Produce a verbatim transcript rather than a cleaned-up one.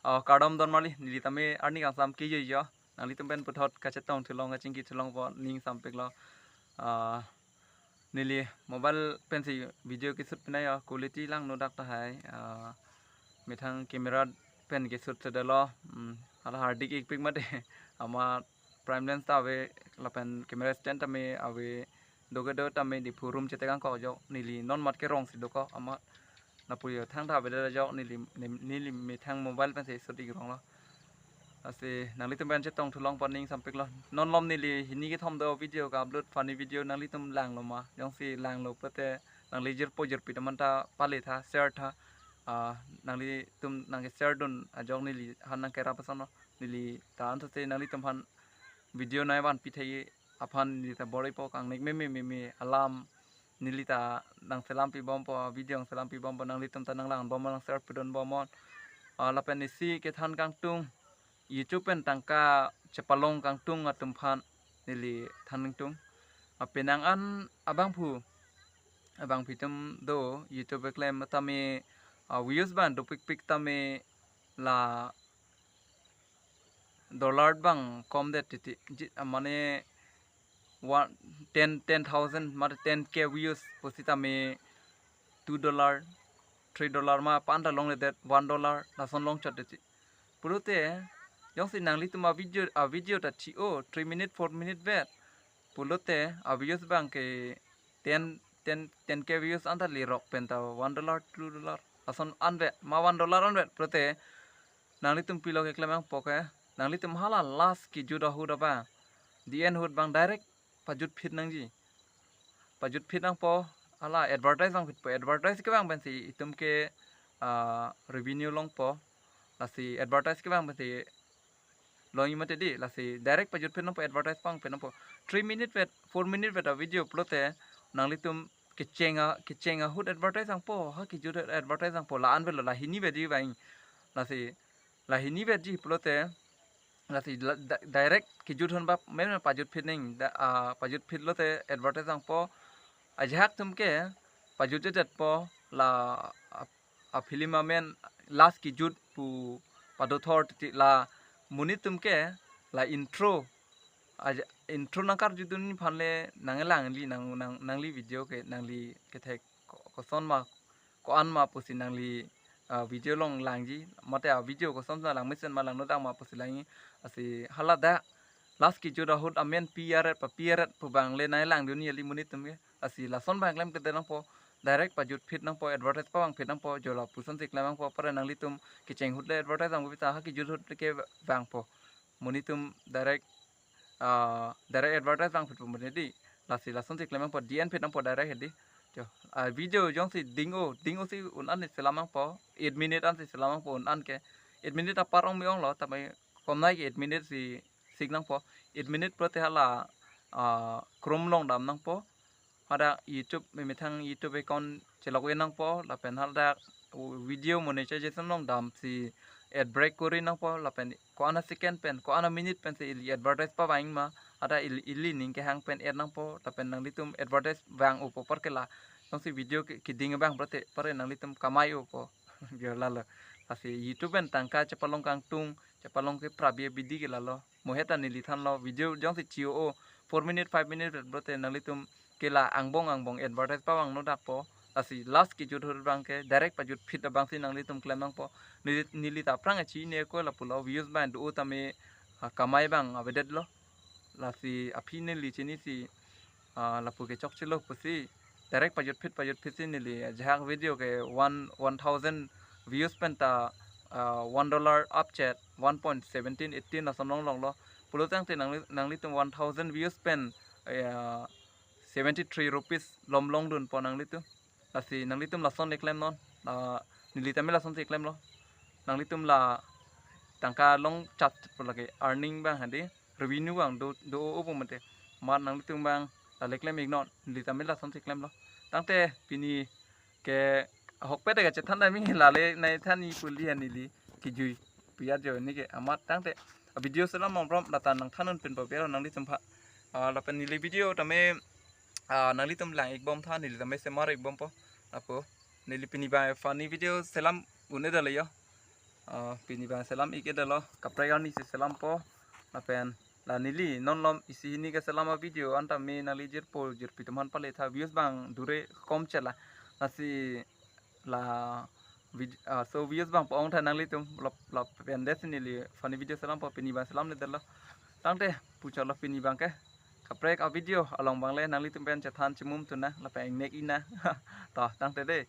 Oh, kardom don marli, neli tame arni kangsam kejojo. Nanglitum pen puthot kachetong thulong kachingki thulong po ning sampik lo. Ah, neli mobile pensi video keshoot pinai yo, quality langno dak tahai. Ah, methang camera pen keshoot sedelo. Hmm, hala hard disk ikpik mate. Amat prime lens ta ave, lapen camera stand tame ave, doke do tame Diphu room chetekang ko jo, neli non mat kerong si dokok amat. Lapu yo thangta avedet ajok neli, neli, neli methang mobile pensi shoot ik rong lo. Lasi nanglitum pen chetong thulong po ning sampik lo. Non lom neli hini kethom do video ka-upload, funny video, nanglitum langlo ma? Jongsi langlo pulote nangli jirpo jirpi teman ta pale tha, share tha. Ah, nanglitum nangke-share dun ajok neli han nangkerap ason lo. Neli ta ansose nanglitum han video nai vanpi thai aphan neli ta bor-ipo, kangnek meme meme alam neli ta nangselam pibompo, video nangselam pibompo, nanglitum ta nanglang bom, nang-share pidun bom. Ah, lapen isi kethan kangtung, YouTube pen tangka chepalong kangtung atum aphan neli than kangtung. Ah, penang an abangphu, abangphi atum do YouTube keklem tame, ah, views abang dopikpik tame la dollar abang komdet titi. Ji, ah, mane one, ten, ten thousand mate ten K views pusitame two dollar, three dollar ma panta longledet, one dollar lason longchot titi. Pulote jongsi nanglitum a-video, a-video ta thi-o, three minute, four minute vet pulote a-views abangke ten, ten, ten K views anta lerok penta one dollar, two dollar lason anvet ma one dollar anvet pulote nanglitum pilo keklem nangpo ke, nanglitum hala last kejut ahut abang, the end ahut abang direct pajutphit nangji. Pajutphit nangpo, hala advertise vangphitpo, advertise kevang pensi itum ke, ah, revenue longpo. Lasi advertise kevang pensi longji mate di, lasi direct pajutphit nangpo, advertise pangphit nangpo. Three minute vet, four minute vet a-video pulote nanglitum kecheng a, kecheng ahut advertise vangpo, ha kejut advertise vangpo, la-an vetlo, la hini vet di vang. Lasi la hini vet di pulote, lasi la, di-, direct kejut ahut abang mena pajutphit nang, da, ah, pajutphit lote advertise vangpo. Ajahak atum ke pajutjejetpo, la, ah, a-film amen last kejut pu padothor titi, la monit atum ke la intro, aja, intro nangkarjudun aphan le nanglang li nang, nang, nangli video ke, nangli kethek ko-, koson ma, ko-an ma pusi nangli, ah, video along langji, mate a-video koson sa langmesen ma, langno dang ma pusi langji. Lasi hala dak last kejut ahut amen pi aret pa pi aret pu abang le nanglangdun kali monit atum ke. Lasi lason abang klemkledet nangpo, direct pajutphit nangpo, advertise pavangphit nangpo, jo lapusonsi klem nangpo, pare nanglitum kecheng ahut le advertise vangpo, pita ha kejut ahut kevangpo. Monit atum direct, ah, direct advertise vangphitpo mane di. Lasi lasonsi klem nangpo, the end phit nangpo direct hedi. Jo, ah, video jongsi ding-o, ding-o si un-an si selam nangpo, eight minute ansi selam nangpo un-an ke. Eight minute apar ong me-onglo, tame komnai ke eight minute si sik nangpo. Eight minute pulote hala, ah, Chrome along dam nangpo. Hadak YouTube, me-, methang YouTube account chelogin nangpo, lapen hadak video monetization along damsi ad break kori nangpo, lapen ko-an a-second pen, ko-an a-minute pensi ili advertise pavang ma, hadak ili, ili ning kehang pen ad nangpo, lapen nanglitum advertise vang-o pu apar ke la, jongsi video ke, keding abang pulote, pare nanglitum kamai-opo. Bio lalo. Lasi YouTube pen tangka chepalong kangtung, chepalong keprabi abidi ke lalo. Mo heta neli thanlo, video jongsi thi-o, four minute, five minute pulote nanglitum ke la angbong angbong advertise pavangno dakpo. Lasi last kejut ahut abang ke direct pajutphit abangsi nanglitum klem nangpo. Neli, neli ta aphrang chinine ko lapulo, views abang do tame, ah, kamai abang avedetlo. Lasi aphi neli chinisi, ah, lapu ke chokchelo pusi direct pajutphit pajutphit si neli ajahak video ke one, one thousand views penta, ah, one dollar up chet, one point seventeen eighteen lason long longlo. Pulo tangte nangli, nanglitum one thousand views pen, eh, seventy three rupees lom longdunpo nanglitum. Lasi nanglitum lason le klemnon, la, neli tame lasonsi klemlo. Nanglitum la tangka longchot pu lake earning abang hadi, revenue abang do, do-o pu mate. Amat nanglitum abang la le klem iknon, neli tame lasonsi klemlo. Tangte pini ke ahokpet ke chethan dam-i, la le nai than-i pu li ha neli kejui. Piyat jo neke amat tangte a-video selam mong prom lata nangthan un pinpo, biar nanglitum aphan. Ah, lapen neli video tame, ah, nanglitum lang ikbom tha, neli tame semar ikbompo. Lapu neli pini abang funny video selam un-edetlo yo. Ah, pini abang selam ik-edetlo, kaprek arni si selampo. Lapen la neli non malom isi hini keselam a-video anta me nangli jirpo jirpi atum aphan pale tha, views abang dure kom chela. Lasi la vid-, ah, so views abang po-ong tha nanglitum, lap, lapen desi neli funny video selampo, pini abang selamledetlo. Tangte puchotlo pini abang ke. Kaprek a-video along abang le nanglitum pen chethan chimum tuna lapen ingnek ina. To, tangte de.